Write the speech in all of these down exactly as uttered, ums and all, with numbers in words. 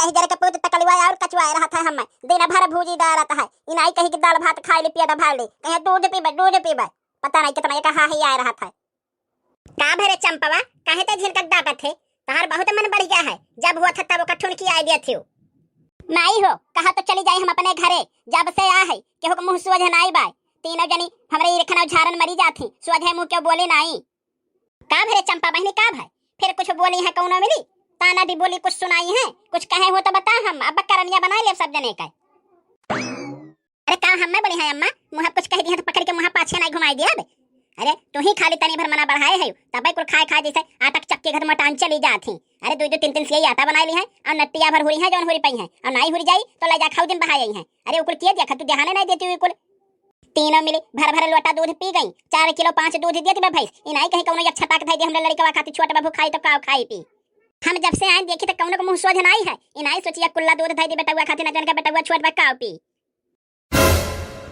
एह जरे के पूत तकलुआ और कचुआ रहत है हमें। दिन भर भूजी दा रहत है। इनाई कही कि दाल भात खाई ले, पेट भर ले। कहे दूध पीबे, दूध पीबे। पता नहीं कितना एक हाही आए रहत है। का भरे चंपवा, काहे ते झिनकत डांटत है? तहार बहुत मन बढ़ गया है, जब हुआ था तब ओकर ठुनकी आए दिया थियो। माई हो, कहा तो चली जाई हम अपने घरे, जब से आ है, केहू के मुंह सुअझ नाई बाय। तीनों जनी हमरे इरखना झारन मरी जात ही, सुअझ मुंह क्यों बोली नाई? का भरे चंपा बहिनी, का भाई? फिर कुछ बोली है कौनो मिली? ताना भी बोली, कुछ सुनाई है, कुछ कहे हो तो बता, हम अब करनिया बनाई लेब सब जने का। अरे का हम्मे बोली है अम्मा? मुँह कुछ कह दिया तो पकड़ के मुँह पाछे नाई घुमाई दिया बे। अरे तू ही खाली तनी भर मना बढ़ाए है, तब कुल खाए खाए जैसे आटा के चक्की घर मटान चली जात ही। अरे दो दो तीन तीन सियाई आटा बनाई ली है और नट्टिया भर हुरी है जौन हुरी पई है और नाई हुरी जाई तो ले जा खाऊ दिन बहाई है। अरे उकुल किए दिया खा तू ध्यान नहीं देती हुई कुल। तीनों मिली भर भर लोटा दूध पी गई, चार किलो पाँच दूध देती बा भैंस। इनाई कहीं कौनो एक छटाक धई दे हमरे लड़कवा खातिर, छोट बाबू खाई तो का खाई पी। हम जब से आए देखी तो कौनो के मुँह सोझ नाई है। इनाई सोचिया कुल्ला दूध धई दे बेटवा खातिर, ना जौन का बेटवा छोट बा का पी।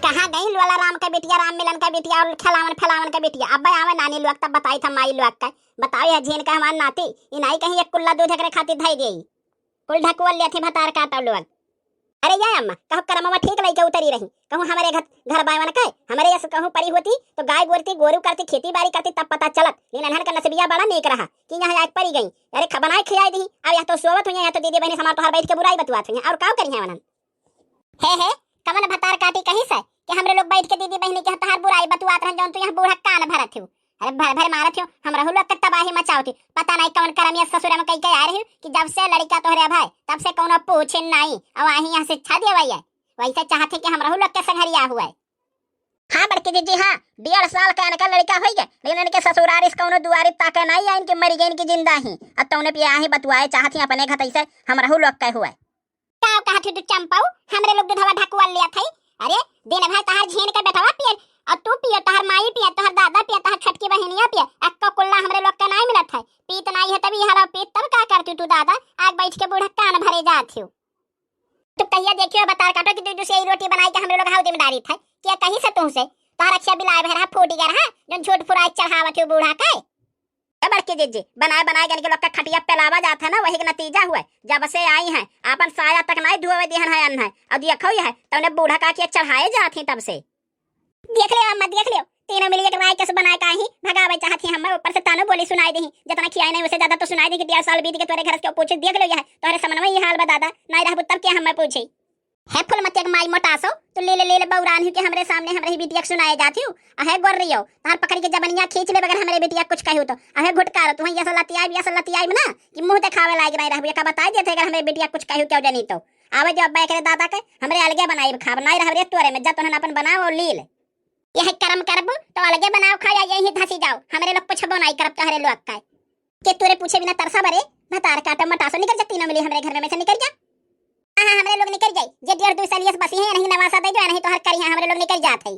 कहाँ गई लोला राम का बिटिया, राम मिलन का बिटिया और खेलावन फैलावन का बिटिया? अब आवे नानी लोग तब बताई था माई लोग का। बताओ यह झीन का हमार नाती, इनाई कहीं एक कुल्ला दूध एकरे खातिर धई देई। कुल ढकुअल लेत ही भतार काटो लोग। अरे या अम्मा, कहूँ करमवा ठीक लइके उतरी रही, कहूँ हमरे घर, घर बायवन के, हमरे यस कहूँ परी होती तो गाय गोरती, गोरू करती, खेती बाड़ी करती, तब पता चलत। लेकिन अनहन का नसीबिया बड़ा नेक रहा कि यहाँ आके परी गई। अरे ख-, बनाए खियाई दी, अब यह तो सोवत हुई, यह तो दीदी बहनी समार तोहार बैठ के बुराई बतुआत हुई और का करी है वनन? हे, हे, कवन भतार काटी कही से कि हमरे लोग बैठ के दीदी बहनी के तहार बुराई बतुआत रहन, जौन तू यहाँ बूढ़ा कान भरत हो। अरे भर भर मारत हो, हमरहू लोग के तबाही मचावत हो। पता नहीं कवन करम ये ससुरे में कई के आ रही हो कि जब से लड़का तोहरे भाई, तब से कौनो पूछे नहीं। अब आही यहाँ शिक्षा देवै है, वैसे चाहत है कि हमरहू लोग के संघरिया हुए। हाँ बड़की जीजी, हाँ, डेढ़ साल का इनका लड़का होई गए, लेकिन इनके ससुरारी से कौनो दुआरी ताके नहीं है, इनके मरी गए, इनकी जिंदा ही। अब तौने पिया ही बतुआए चाहत ही अपने घर से हमरहू लोग के हुए। का कहत हई तू चंपऊ? हमरे लोग दूधवा ढकुआ लिया था। अरे दिन भर तहार झीन के बेटवा पिए, और तू पिए, तहार माई पिए, तहार दादा पिए, तहार छोटकी बहिनिया पिए, अक्को कुल्ला हमरे लोग के नाई मिलत है। पीत नाई है तब ये हाल, पीत तब का करती तू दादा? आग बैठ के बूढ़ा कान भरे जात हो। तू कहिया देखियो बतार काटो कि दू दू से रोटी बनाई के हमरे लोग हाउदी में डारी था। क्या कही से तुमसे? तोहर अखिया बिलाए भर रहा, फूटी गया रहा, जो झूठ फुराए चढ़ावत हो बूढ़ा के। ए बड़की जीजी, बनाए बनाए के इनके लोग का खटिया पेलावा जात है ना, वही के नतीजा हुआ। जब से आई हैं, आपन साया तक नाई धोवे दिहन है अन्न है। और देखो यह, तौने बूढ़ा का किया चढ़ाए जात ही तब से। देख लियो अम्मा, देख लियो, तीनों मिली एक राय कस बनाए का ही भगावे चाहत ही हमें, ऊपर से तानो बोली सुनाई देही। जितना खियाई नहीं उसे ज्यादा तो सुनाई दे कि डेढ़ साल बीत के तोरे घर से क्यों पूछे। देख लियो यह, तोहरे समनवा ये हाल बा दादा, नाई रहबू तब के हमें पूछे। हे फुलमतिया के माई मोटासो, तू लीले लीले बौरान ही के हमरे सामने हमरे ही बिटिया के सुनाए जाती हूँ। अहे गोर्रियो, तहार पकड़ के जबनिया खींच ले बगैर हमरे बिटिया कुछ कहू तो। अहे घुटकारो, तू यहाँ ऐसा लतियाई, ऐसा लतियाई ना कि मुँह देखावे लायक नहीं रहबू। एका बताई देते अगर हमरे बिटिया कुछ कहू क्यों जनी तो। आवे जो अब्बा एकरे दादा के, हमरे अलगे बनाई खाब, नहीं रहब रे तोरे में, जा तोहन अपन बनाओ और लील। यह करम करबू तो अलगे बनाओ खा या यही धसी जाओ, हमरे लोग पूछबो नहीं करब तोहरे लोग का। के तोरे पूछे बिना तरसा बरे, भतार काटो मटासो, निकल जा तीनों मिली हमरे घर में, में से निकल जा। हाँ, हाँ, हमरे लोग निकल जाई। जे डेढ़ दो साल यस बसी है, नहीं नवासा दे जो, नहीं तो हर करी है, हमरे लोग निकल जात है।